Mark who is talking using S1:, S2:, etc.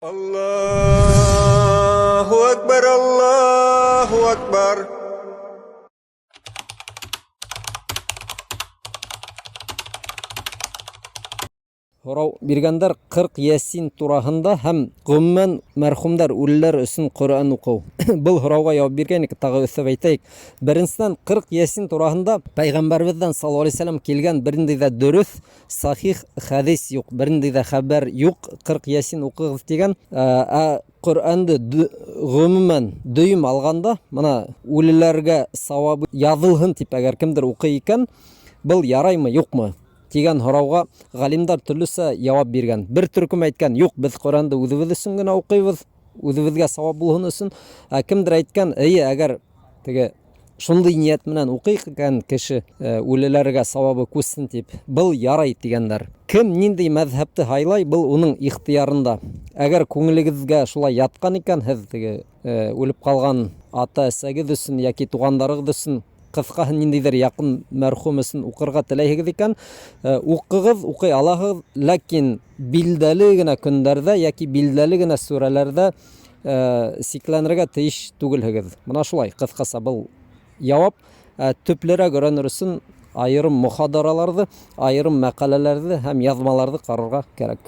S1: Аллаһу әкбәр, Аллаһу әкбәр!
S2: Һорау биргәндәр 40 ясин тураһында һәм гомумән мәрхүмдәр, үлеләр өсөн Ҡөрьән уҡыу. Был һорауға яуап биргәйнек, тағы өҫтәп әйтәйек. Беренсенән, 40 ясин тураһында пәйғәмбәребеҙҙән саллаллаһу алейһи вәсәләм килгән берниндәй дә дөрөҫ, сахих хәдис юҡ, берниндәй дә хәбәр юҡ, 40 ясин уҡығыҙ тигән. Ә Ҡөрьәнде гомумән дөйөм алғанда, мына үлеләргә сауабы яҙылһын тип әгәр кемдер уҡый икән, был яраймы, юҡмы? Дигән һорауға ғалимдар төрлөсә яуап биргән. Бер төркөм әйткән, юк, без Коръәнде үзебез өчен генә укыйбыз, үзебезгә савап булһын өчен. Ә кемдер әйткән, эйе, әгәр теге шундый ният менән укый икән кеше, э, үлеләргә савабы күчсен дип, был ярай дигәннәр. Кем нинди мәзһәбте һайлай, был уның ихтыярында. Әгәр күңелегеҙгә шулай яткан икән, һеҙ теге э, үлеп ҡалған ата-әсәгеҙ өсөн йәки туғандарығыҙ өсөн Ҡыҫҡаһы, ниндәйҙер яҡын мәрхүм өсөн уҡырға теләйһегеҙ икән, э, уҡығыҙ, уҡый алаһығыҙ, ләкин билдәле генә көндәрҙә йәки билдәле генә сүрәләрҙә э, сикләнергә тейеш түгелһегеҙ. Мына шулай ҡыҫҡаса был яуап. Ә төплөрәк өйрәнер өсөн айырым мохадараларҙы, айырым мәҡәләләрҙе һәм яҙмаларҙы ҡарарға кәрәк.